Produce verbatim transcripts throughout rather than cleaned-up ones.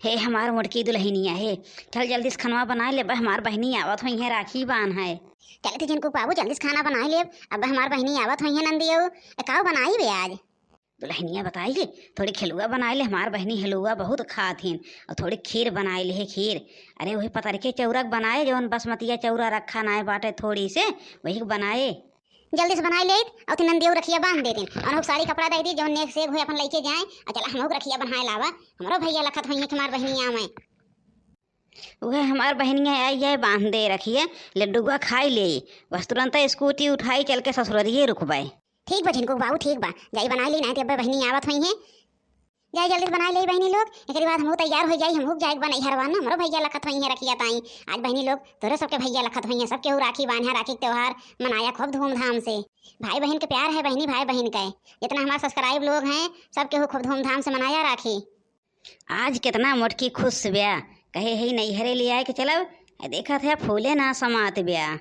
हे हमार मोटकी दुलहिनिया हे, चल जल्दी से खनवा बनाइ ले, अब हमार बहिनी आवत होइहैं, राखी बान्है। चलत ही झिनकू बाबू, जल्दी से खाना बनाइ ले, अब हमार बहिनी आवत होइहैं नंदियो। ए, काउ बनाइबे आज? दुलहिनिया बताइ, थोड़ी खेलुआ बनाइ ले, हमार बहिनी हलुआ बहुत खात हीं, अउर थोड़ी खीर बनाइ ले हे, खीर। अरे वही पतरके चौरा क बनाए, जउन बसमतिया चौरा रखा नाहीं बाटे थोड़ी से, वही क बनाए। जल्दी से बनाइ लेइत, अउर तिन नंदियो रखिया बान्ह देतिन, अउर साड़ी कपड़ा दइ दी, जउन नेग सेग होए अपन लइके जाए, अउर चला हमहू क रखिया बन्हाए लावा, हमरो भइया लखत होइहैं कि हमार बहिनी आवै। उहै हमार बहिनिया आई है, बान्ह दे रखिया, लड्डुआ खाइ लेई, बस तुरंतै स्कूटी उठाई चल के ससुररिये रुकबै। ठीक बा झिनकू बाबू, ठीक बा, जाई बनाइ लेई, नाहीं त अब्बै बहिनी आवत होइहैं। जाई जल्दी से बनाइ लेई बहिनी लोग, एकरी बाद हमहू तैयार होइ जाई, हमहू क जाए क बा नैहरवा न, हमरो भइया लखत होइहैं रखिया ताईं। आज बहिनी लोग तोहरे सबके भइया लखत होइहैं, सब केहू राखी बान्हा, राखी क त्योहार मनाया खूब धूमधाम से। भाई बहिन क प्यार है बहिनी, भाई बहिन क। जितना हमार subscribe लोग हैं, सब केहू खूब धूमधाम से मनाया राखी। आज केतना मोटकी खुश ब्या, कहे है नैहरे लिआइ के चलब, आ देखत है फूले ना समात ब्या।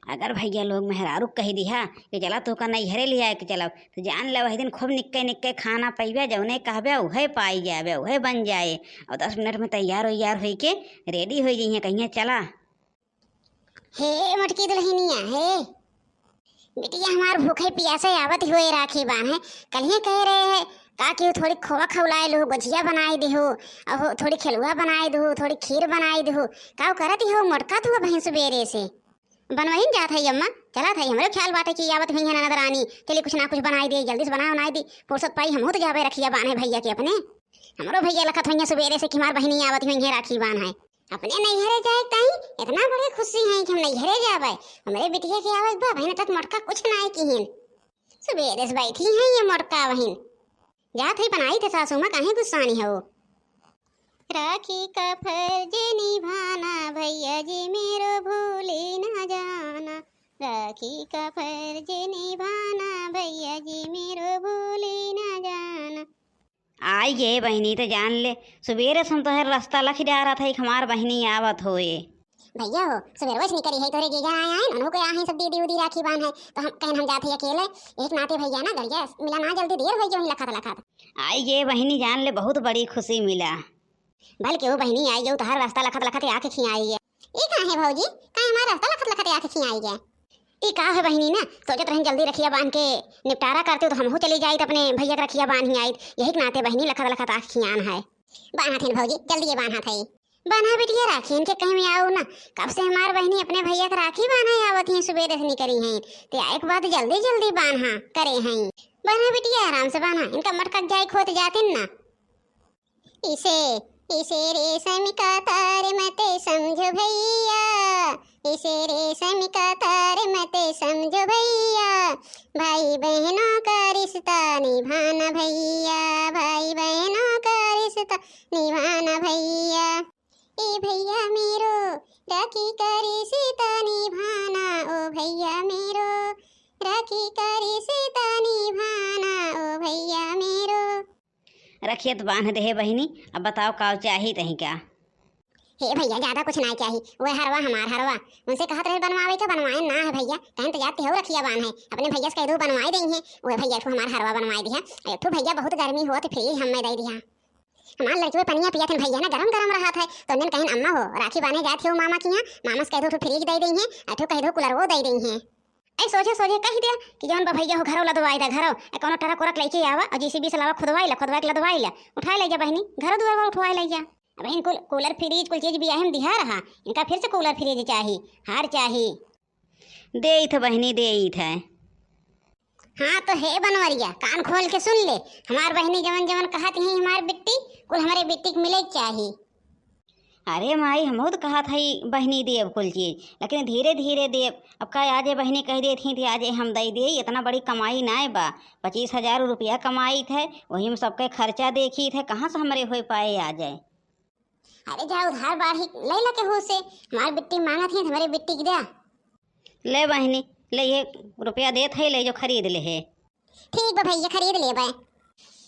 अगर भइया लोग मेहरारू क कहि दिहा कि चला तोहका नैहरे लिआइ के चलब, त जान ले वही दिन खूब निक्के निक्के खाना पइब्या, जउने कहब्या उहै पाइ जाब्या, उहै बन जाए। अउर दस मिनट में तैयार उइयार होइके ready होइ जइहैं, कहिहैं चला। हे मोटकी दुलहिनिया, हे बिटिया हमार भूखै पियासै आवत होए राखी बान्है, कल्हिये कहे रहे हैं का कि थोड़ी खोवा खउलाए लूहू, गोझिया बनाइ दिहू, अउर थोड़ी खेलुआ बनाइ दिहू, थोड़ी खीर बनाइ दिहू, काउ करत हो मोटका तू अबहिं सुबेरे से? बनवहिन जात है अम्मा, चलत है, हमरो ख्याल बाटे कि आवत होइहैं ननद रानी, चली कुछ ना कुछ बनाइ देई, जल्दी से बनाइ उनाइ दी, फुरसत पाई हमहू त जाबै रखिया बान्है भइया के अपने। हमरो भइया लखत होइहैं सुबेरे से कि हमार बहिनी आवत होइहैं राखी बान्है। अपने नैहरे जाए ताईं एतना बड़े खुशी हैं कि हम नैहरे जाबै, हमरे बिटिया के आवै क बा, अबहिन तक मोटका कुछ नाहीं किहिन। सुबेरे से बैठी हैं ये मोटका अबहिन। जात है बनाइत है सासू माँ, काहे गुस्सानी हो? राखी का फर्ज निभाना भैया जी मेरो भूली ना जाना, राखी का फर्ज निभाना भैया जी मेरो भूली ना जाना। आइ गे बहिनी, त जान ले, सुबेरे से हम तोहर रस्ता लखि डारत है कि हमार बहिनी आवत होए। भैया हो, सुबेरवा से निकरी है, तोहरे जीजा आए हैं, उन्हों के आए हैं सब दीदी उदी राखी बान्है, त हम कहेन हम जात है अकेले, एक नाते भैया ना गलिया मिला ना जल्दी, देर होइ गई लखत लखत। आइ गे बहिनी, जान ले बहुत बड़ी खुशी मिला। बल्कि वो बहिनी आइ गे, तोहर रस्ता लखत लखत आँख खियाइ गे। ई का है भौजी, का हमार रस्ता लखत लखत आँख खियाइ गे? ई का है बहिनी ना, सोचत रहन जल्दी रखिया बान्ह के निपटारा करते त हमहू चली जाइत अपने भैया के रखिया बान्ही आइत, यही के नाते बहिनी लखत लखत आँख खियान है। बान्हत हन भौजी, जल्दी ये बान्हत है। बान्हा बिटिया, राखी इनके कहीं में आओ ना। कब से हमार बहिनी अपने भैया के राखी बान्हे आवत ही, सुबेरे से निकरी हैं, ते आए के बाद जल्दी जल्दी बान्हा करे हैं। बान्हा बिटिया, आराम से बान्हा, इनका मटका जाए खोत जातिन ना। इसे, इसे रेशम का तार मत समझो भैया, इसे रेशम का तार मत समझो भैया, भाई बहनों का रिश्ता निभाना भैया, भाई बहनों का रिश्ता निभाना भैया। ए भैया मेरो, राखी का रिश्ता निभाना, ओ भैया मेरो, राखी का रिश्ता निभाना, ओ भैया मेरो। रखिया त बान्ह देहे बहिनी, अब बताओ काउ चाही तहीं का? हे भैया, ज्यादा कुछ नाहीं चाही, वह हरवा हमार हरवा, उनसे कहत रहे बनवावे के, बनवाए ना है भैया, कहेन त जात हो रखिया बान्हे, अपने भैया से कह दो बनवाए देइहैं, वह भैया ठो हमार हरवा बनवाए दिहा, एक ठो भैया बहुत गर्मी होत fridge हमें दइ दिहा। हमार लड़कियो पनिया पियत हन भैया ना, गरम गरम रहत है, तो उन्हन कहेन अम्मा हो, राखी बान्हे जात हो मामा किहाँ, मामा से कह दो ठो fridge दइ देइहैं, एक ठो कह दो cooler वो दइ देइहैं। ऐ सोझे सोझे कहि द्या कि जउन बा भैया हो घरो लदवाइ द्या घरो, ए कउनो ट्रक उरक लइके आवा अउर JCB से लावा खुदवाइ ला, खुदवाइ के लदवाइ ला, उठाइ लइ जा बहिनी, घरो दुआर उठवाइ लइ जा। अब इनकुल cooler fridge कुल चीज बियाहे में दिहा रहा, इनका फिर से cooler fridge चाही, हार चाही। देइत है बहिनी, देइत है। हाँ तो हे बनवरिया, कान खोल के सुन ले, हमार बहिनी जवन जवन कहत ही हमार बिट्टी, कुल हमरे बिट्टी के मिले के चाही। अरे माई, हमहू त कहत हई बहिनी देब कुल चीज, लेकिन धीरे धीरे देब। अब का आजे बहिनी कहि देत ही त आजे हम दइ देई, इतना बड़ी कमाई नाय बा, पच्चीस हजार रुपया कमाइत है, वही में सबके खर्चा देखित है, कहाँ से हमरे होइ पाए आजे। अरे जा उधार बाढ़ी लइ ला केहू से, हमार बिट्टी माँगत ही त हमरे बिट्टी के द्या। ले बहिनी, ले ये रुपया देत है, ले जो खरीद ले हे। ठीक बा भैया, खरीद लेबै।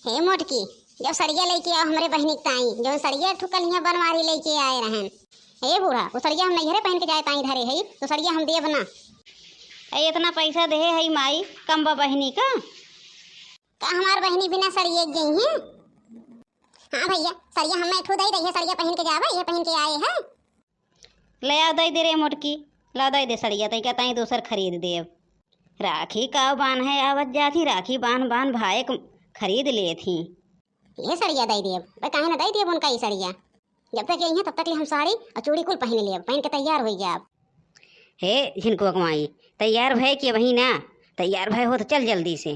हे मोटकी, जउ सड़िया लइके आउ हमरे बहिनी के ताईं, जउन सड़िया एक ठो कल्हिया बनवारी लइके आए रहन। हे बूढ़ा, उ सड़िया हम नइहरे पहिन के जाए ताईं धरे हई, तो सड़िया हम देब ना। ए, इतना पैसा देहे हई माई, कम बा बहिनी का? का हमार बहिनी बिना सड़िया के जइहें? हाँ भइया, सड़िया हमें एक ठो दइ दे, इहे सड़िया पहिन के जाबे, इहे पहिन के आए हैं। ले आव, दइ दे रे मोटकी, ला दइ दे सड़िया, तइका ताई दोसर खरीद देब। राखी का बान्हे आवत जात ही, राखी बान्ह बान्ह भाई क खरीद लेत ही। इहे सड़िया दइ देब, बे काहे ना दइ देब उनका ई सड़िया। जब तक अइहें तब तक ले हम साड़ी अउर चूड़ी कुल पहिन लेब, पहिन के तैयार होइ जाब। हे झिनकुआ क माई, तैयार भए कि अबहीं ना? तैयार भए हो त चल जल्दी से।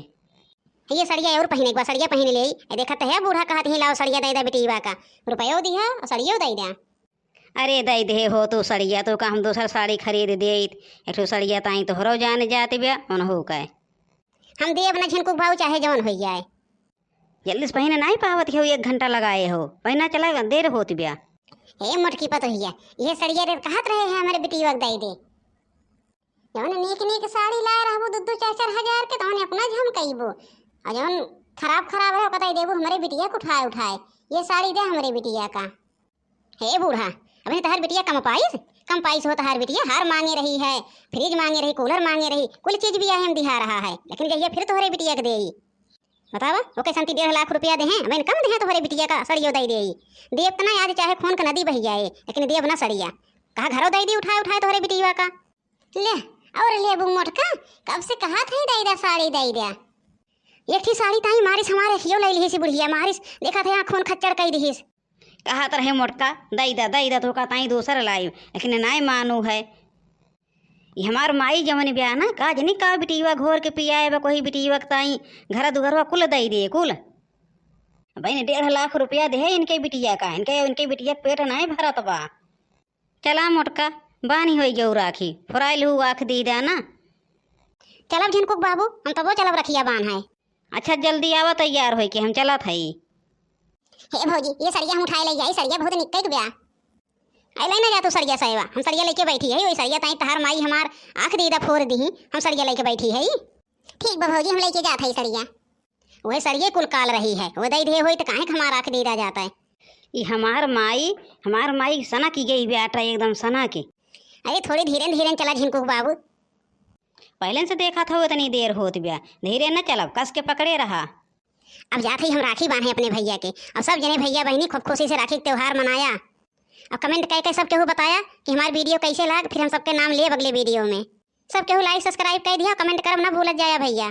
हे ये सड़िया अउर पहिने के बा, सड़िया पहिन लेई। ए देखत है बूढ़ा कहत ही लाव सड़िया दइ द्या बिटियवा का, रुपयो दिहा अउर सड़ियो दइ द्या। अरे दइ देहे हो तू सड़िया, तोका हम दोसर साड़ी खरीद देइत। एक ठो सड़िया ताई तोहरो जान जात ब्या, उनहू का। हम देब ना झिनकू क भाऊ, चाहे जउन होइ जाए। जल्दी से पहिने नाहीं पावत हो, एक घंटा लगाए हो, पहिना चला देर होत ब्या। हे मोटकी पतोहिया, इहे सड़िया रे कहत रहे हैं हमरे बिटियवा क दइ दे। जउन नीक नीक साड़ी लाए रहबू दू दू चार चार हजार के, तउन अपना झमकइबू, अउर जउन खराब खराब रहे ओका दइ देबू हमरे बिटिया क उठाए उठाए। ये साड़ी द्या हमरे बिटिया का। हे बूढ़ा, अबहीं तहार बिटिया कम पाइस, कम पाइस हो तहार बिटिया, हार माँगे रही है, फ्रिज माँगे रही, कूलर माँगे रही, कुल चीज बियाहे म दिहा रहा है, लेकिन जहिया फिर तोहरे बिटिया क देई। बतावा, ओके संती डेढ़ लाख रुपया देहें, अबहिन कम देहें तोहरे बिटिया का सड़ियो दइ देई। देब त ना, आज चाहे खून क नदी बहि जाए, लेकिन देब ना सड़िया। कहा घरो दइ दी उठाए उठाए तोहरे बिटिया का। ले, अउर लेबू मोटका, कब से कहत ही दइ द्या साड़ी दइ द्या। एक ठी साड़ी ताई मारिस हमार अँखियो लइ लिहिस बुढ़िया, मारिस देखत है आँख खून खच्चर कइ दिहिस। कहत रहे मोटका, दइ द्या, दइ द्या, तोका ताई दोसर लाइब, लेकिन नाहीं मानू है। ई हमार माई जउन ब्या ना, का जनी का बिटियवा घोर के पियाए बा, कोही बिटियवा क ताई घर दुअरवा कुल दइ दे, कुल। बहिन, डेढ़ लाख रुपया देहे इनके बिटिया का, इनके, इनके बिटिया क पेट नाहीं भरत बा। चला मोटका, बान्हि होइ गउ राखी, फुराइल हू आँख दइ द्या ना। चलब झिनकू क बाबू, हम तबो चलब रखिया बान्हे। अच्छा, जल्दी आवा तैयार होइ के, हम चलत हई। हे भौजी, ये सड़िया हम उठाए लइ जाई, सड़िया बहुत निक्कै क ब्या। अइ लइ ना जा तू सड़िया सएवा, हम सड़िया लइके बैठी हई, ओइ सड़िया ताई तहार माई हमार आँख दीदा फोर दिही, हम सड़िया लइके बैठी हई। ठीक बा भौजी, हम लइके जात हई सड़िया। उहे सड़िये कुल काल रही है, वो दइ दिहे होई त काहे क हमार आँख दीदा जात है। ई हमार माई, हमार माई सनकि गइ ब्या एकदम सनकि। अरे थोड़ी धीरेन धीरेन चला झिनकू क बाबू। पहिलेन से देखत हउ इतनी देर होत ब्या, धीरे न चलब, कस के पकड़े रहा। अब जात हई हम राखी बान्हे अपने भइया के। अब सब जने भइया बहिनी खूब खुशी से राखी क त्योहार मनाया। अब comment कइ के सब केहू बताया कि हमार video कइसे लाग, फिर हम सबके नाम लेब अगले video में। सब केहू like subscribe कइ दिहा, comment करब ना भूलत जाया भइया।